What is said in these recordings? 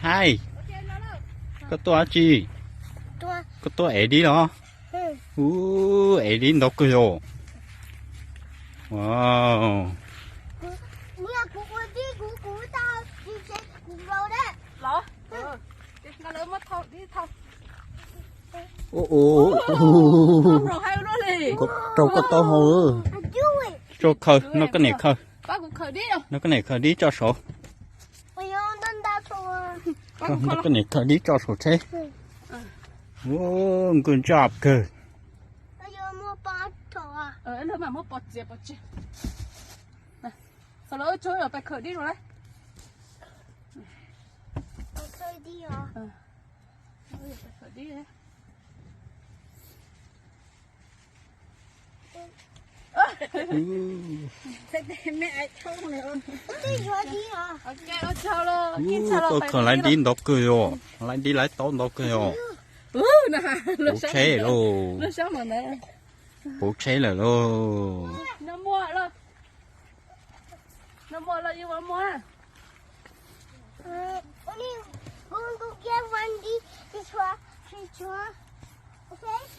Hais, koj tuaj dab tsi? Koj tuaj ev dib los? Ub, ev dib ntau kawg yom. Rau koj taub hau. Rau khaws, noj koj niam khaws. Noj koj niam khaws dib tso saud. Noj koj niam khaws dib tso saud tsheb. Good job kawg. Ub, koj laib dib ntau kawg yom, laib dib laib taub ntau kawg yom. Puv tsheb lauj, puv tsheb lawm lauj.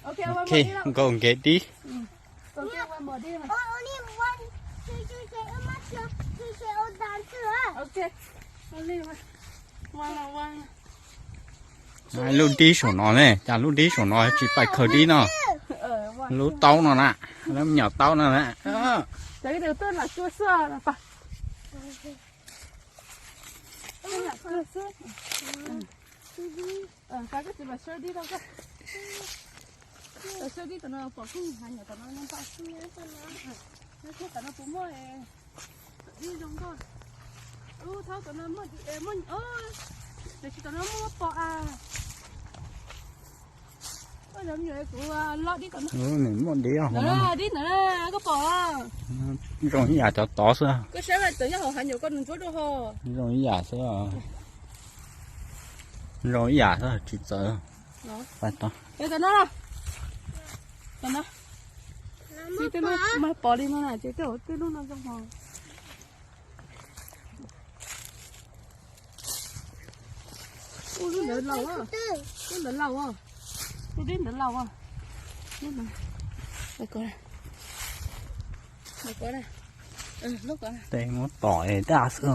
Ok, nkaus nkev dib. Lub dib saum no ne, cas lub dib saum no tsis pais khaws dib no? Lub taub no na, lub me nyuam taub no na. Muaj dib, koj pom? Zoo ib yam cov tod xwb. Zoo ib yam xwb. Zoo ib yam xwb, tsis txawv. Mas pom li no na, ces tej lub no zoo hos. Ub, lub ntawd laus, lub ntawd laus, lub dib ntawd laus. Tej muab tom daj xwb.